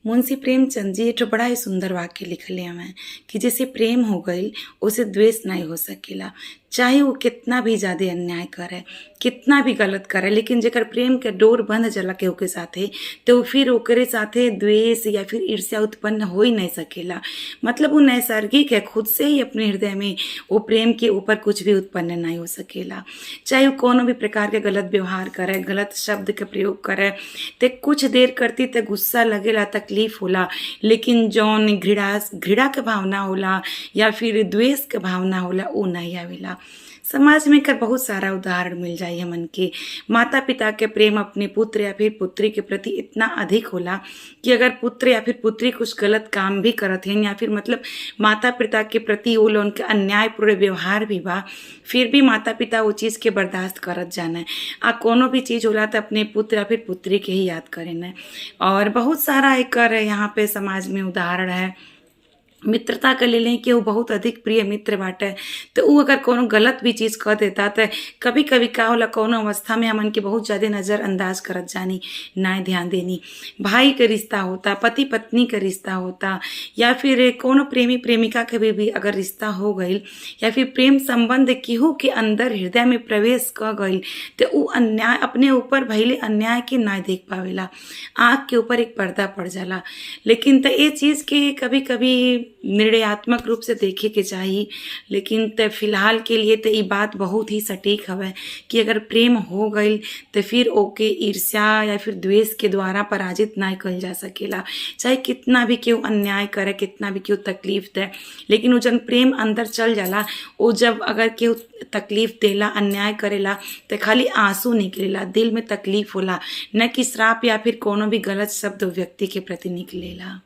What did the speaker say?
मुंशी प्रेमचंद जी एक ठो बड़ा ही सुंदर वाक्य लिखले हवें कि जैसे प्रेम हो गईल उसे द्वेष नहीं हो सकेला। चाहे वो कितना भी ज़्यादा अन्याय करे, कितना भी गलत करे, लेकिन जेकर प्रेम के डोर बंध जाला केहू के साथे तो फिर ओकरे साथे द्वेष या फिर ईर्ष्या उत्पन्न हो ही नहीं सकेला। मतलब वो नैसर्गिक है, खुद से ही अपने हृदय में वो प्रेम के ऊपर कुछ भी उत्पन्न नहीं हो सकेला। चाहे वो कोनो भी प्रकार के गलत व्यवहार करे, गलत शब्द के प्रयोग करे, ते कुछ देर करती ते गुस्सा लगेला, तकलीफ होला, लेकिन जौन घृणा घृणा के भावना होला या फिर द्वेष के भावना होला उ नहीं आवेला। समाज में एकर बहुत सारा उदाहरण मिल जाई हमन के। माता पिता के प्रेम अपने पुत्र या फिर पुत्री के प्रति इतना अधिक होला कि अगर पुत्र या फिर पुत्री कुछ गलत काम भी करत हन या फिर मतलब माता पिता के प्रति वो लोगन के अन्यायपूर्ण व्यवहार भी बा, फिर भी माता पिता वो चीज़ के बर्दाश्त करत जाना। आ कोनो भी चीज़ होला त अपने पुत्र या फिर पुत्री के ही याद करेन। और बहुत सारा एकर यहाँ पे समाज में उदाहरण है। मित्रता के ले केहू बहुत अधिक प्रिय मित्र बाटे तो उ अगर कोनो गलत भी चीज़ कर देता त कभी कभी का होला, कोनो अवस्था में हमन के बहुत ज़्यादा नज़रअंदाज करत जानी, ना ध्यान देनी। भाई के रिश्ता होता, पति पत्नी के रिश्ता होता, या फिर कोनो प्रेमी प्रेमिका के भी अगर रिश्ता हो गईल या फिर प्रेम संबंध केहू के अंदर हृदय में प्रवेश क गईल तो उ अन्याय अपने ऊपर भइले अन्याय के ना देख पावेला, आँख के ऊपर एक पर्दा पड़ जाला। लेकिन त ए चीज़ के कभी कभी निर्णयात्मक रूप से देखे के चाही, लेकिन त फिलहाल के लिए त ई बात बहुत ही सटीक हवे कि अगर प्रेम हो गईल तो फिर ओके ईर्ष्या या फिर द्वेष के द्वारा पराजित ना कईल जा सकेला। चाहे कितना भी केहू अन्याय करे, कितना भी केहू तकलीफ दे, लेकिन उ जन प्रेम अंदर चल जाला, वो जब अगर केहू तकलीफ देला, अन्याय करेला तो खाली आंसू निकलेला, दिल में तकलीफ होला, न कि श्राप या फिर कोनो भी गलत शब्द व्यक्ति के प्रति निकलेला।